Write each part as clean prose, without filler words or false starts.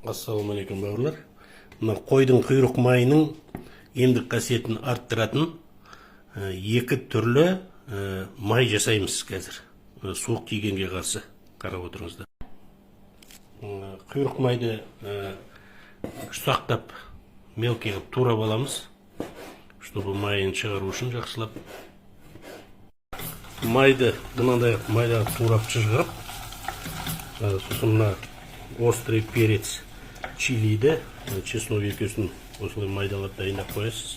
Ассалаумағалейкум, бауырлар! Мына қойдың құйрық майының емдік қасиетін арттыратын екі түрлі май жасаймыз қазір. Суық тигенге қарсы, қарап отырыңыздар. Құйрық майды ұсақтап, мелкий қылып турап аламыз, чтобы майын шығару үшін жақсылап. Майды мынандай қылып майда турап, шыжғырып, сосын мына острый перец чилиді, чеснок, екеуін осылай майдалап дайындап қоясыз.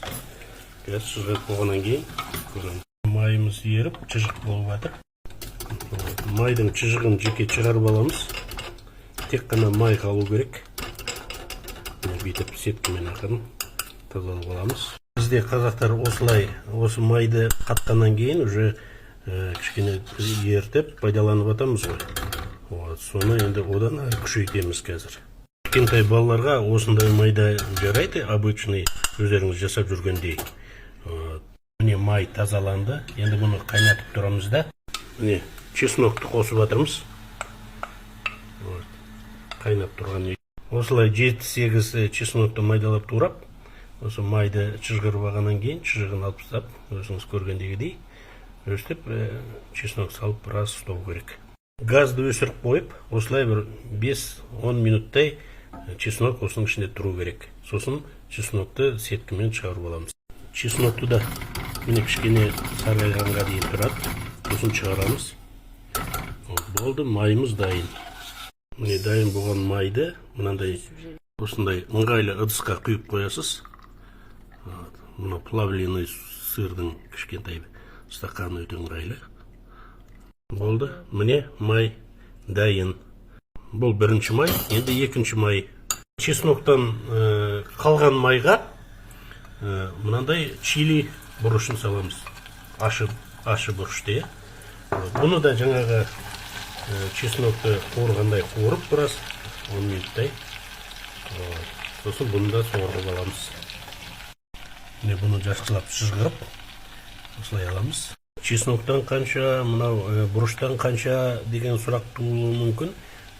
Қазір шыжғырып болғаннан кейін көреміз. Майымыз еріп, шыжық болып жатыр. Майдың шыжығын жеке шығарып аламыз, тек қана май қалу керек. Міне, бүйтіп сеткамен ақырын тазалап аламыз. Бізде, қазақтар, осылай осы майды қатқаннан кейін уже кішкене ертіп пайдаланып жатамыз ғой. Вот, соны енді одан әрі күшейтеміз қазір. Кішкентай балаларға осындай майда жарайды, обычный, өздеріңіз жасап жүргендей. Вот. Міне, май тазаланды. Енді бұны қайнатып тұрамыз да, міне, чеснокты қосып жатырмыз. Вот. Қайнап тұрған, осылай 7-8 чеснокты майдалап турап, осы майды шыжғырып алғаннан кейін, шыжығын алып тастап, өзіңіз көргендегідей, өстіп чеснок салып, біраз ұстау керек. Газды өшіріп қойып, осылай бір 5-10 минуттай чеснок осының ішінде тұру керек. Сосын чеснокты сеткамен шығарып аламыз. Чеснокты да, міне, кішкене сарғайғанға дейін тұрады, сосын шығарамыз. Вот, болды, майымыз дайын. Міне, дайын болған майды мынандай, осындай ыңғайлы ыдысқа құйып қоясыз. Вот, мына плавленый сырдың кішкентай стаканы өте ыңғайлы болды. Міне, май дайын. Бұл бірінші май. Енді екінші май. Чесноктан қалған майға мынандай чили бұрышын саламыз, ашы, ашы бұрышты, иә. Бұны да жаңағы чеснокты қуырғандай қуырып, біраз, 10 минуттай. Вот. Сосын бұны да суырып аламыз. Міне, бұны жақсылап шыжғырып, осылай аламыз. Чесноктан қанша, мынау бұрыштан қанша деген сұрақ тууы мүмкін.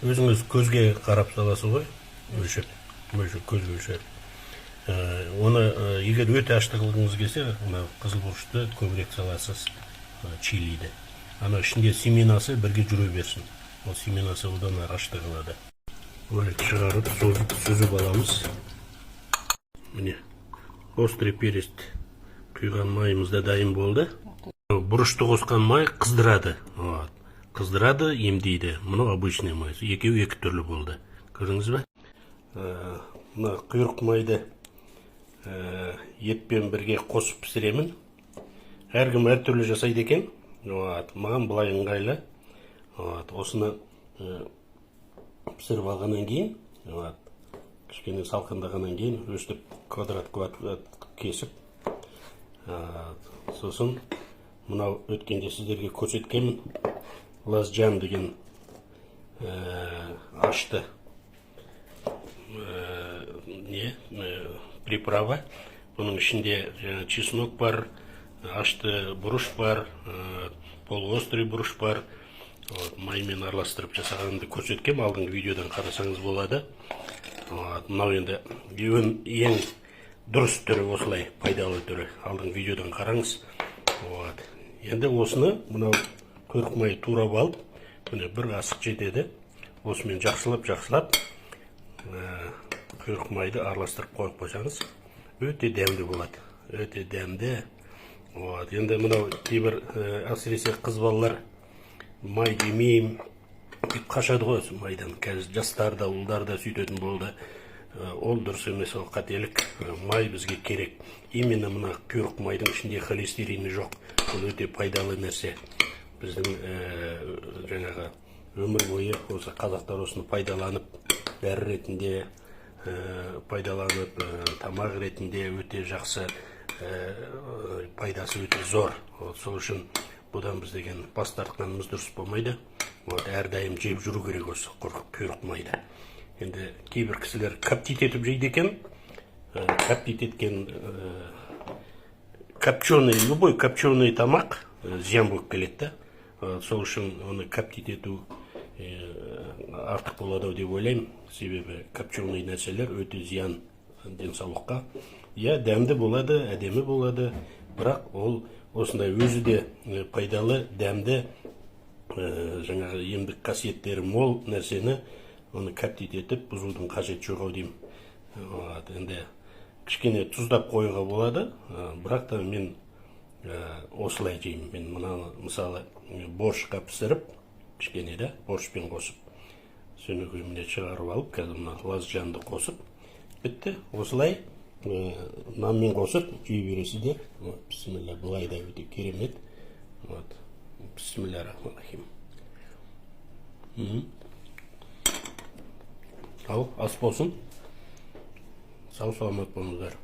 Өзіңіз көзге қарап саласыз ғой, өлшеп, өлшеп, көзге өлшеп. Оны егер өте ашты қылғыңыз келсе, мына қызыл бұрышты көбірек саласыз, чилиді. Ана ішінде семенасы бірге жүре берсін, ол семенасы одан ары ашты қылады. Былай шығарып, созып, сүзіп аламыз. Міне, острый перец құйған майымыз да дайын болды. Бұрышты қосқан май қыздырады, вот, қыздырады, емдейді. Мынау обычный май, екеуі екі түрлі болды, көрдіңіз бе? Мына құйрық майды етпен бірге қосып пісіремін. Әркім әртүрлі жасайды екен. Вот, маған былай ыңғайлы. Вот, осыны пісіріп алғаннан кейін, вот, кішкене салқындағаннан кейін, өстіп квадрат квадрат кесіп, сосын мынау өткенде сіздерге көрсеткенмін, лазжан деген ашты не приправа. Бұның ішінде жаңа чеснок бар, ашты бұрыш бар, полуострый бұрыш бар. Вот, маймен араластырып жасағанымды көрсеткем, алдыңғы видеодан қарасаңыз болады. Вот, мынау енді ең дұрыс түрі, осылай пайдалы түрі, алдыңғы видеодан қараңыз. Вот. Енді осыны, мынау құйрық май турап алып, міне, бір қасық жетеді. Осымен жақсылап, жақсылап құйрық майды араластырып қойып қойсаңыз, өте дәмді болады, өте дәмді. Вот, енді мынау кейбір әсіресе қыз балалар май жемеймін деп қашады ғой осы майдан. Қазір жастар да, ұлдар да сөйтетін болды. Ол дұрыс емес, ол қателік. Май бізге керек. Именно мына құйрық майдың ішінде холестерині жоқ, ол өте пайдалы нәрсе. Біздің жаңағы өмір бойы осы қазақтар осыны пайдаланып, дәрі ретінде пайдаланып, тамақ ретінде өте жақсы, пайдасы өте зор. Вот, сол үшін бұдан біз деген бас тартқанымыз дұрыс болмайды. Вот, әрдайым жеп жүру керек осы құйрық майды. Енді кейбір кісілер коптить етіп жейді екен. Коптить еткен, копченый, любой копченый тамақ зиян болып келеді да. Сол үшін оны коптить ету артық болады ау деп ойлаймын. Себебі копченый нәрселер өте зиян денсаулыққа. Иә, дәмді болады, әдемі болады, бірақ ол осындай өзі де пайдалы, дәмді, жаңағы емдік қасиеттері мол нәрсені, оны коптить етіп бұзудың қажеті жоқ ау деймін. Вот, енді кішкене тұздап қоюға болады, бірақ та мен осылай жеймін. Мен мынаны, мысалы, борщқа пісіріп, кішкене да борщпен қосып, содан кейін, міне, шығарып алып, қазір мына лазжанды қосып, бітті. Осылай нанмен қосып жей бересіздер. Вот, бісміллә, былай да өте керемет. Вот, бісміллә рахман рахим. Ал ас болсын, сау саламат болыңыздар.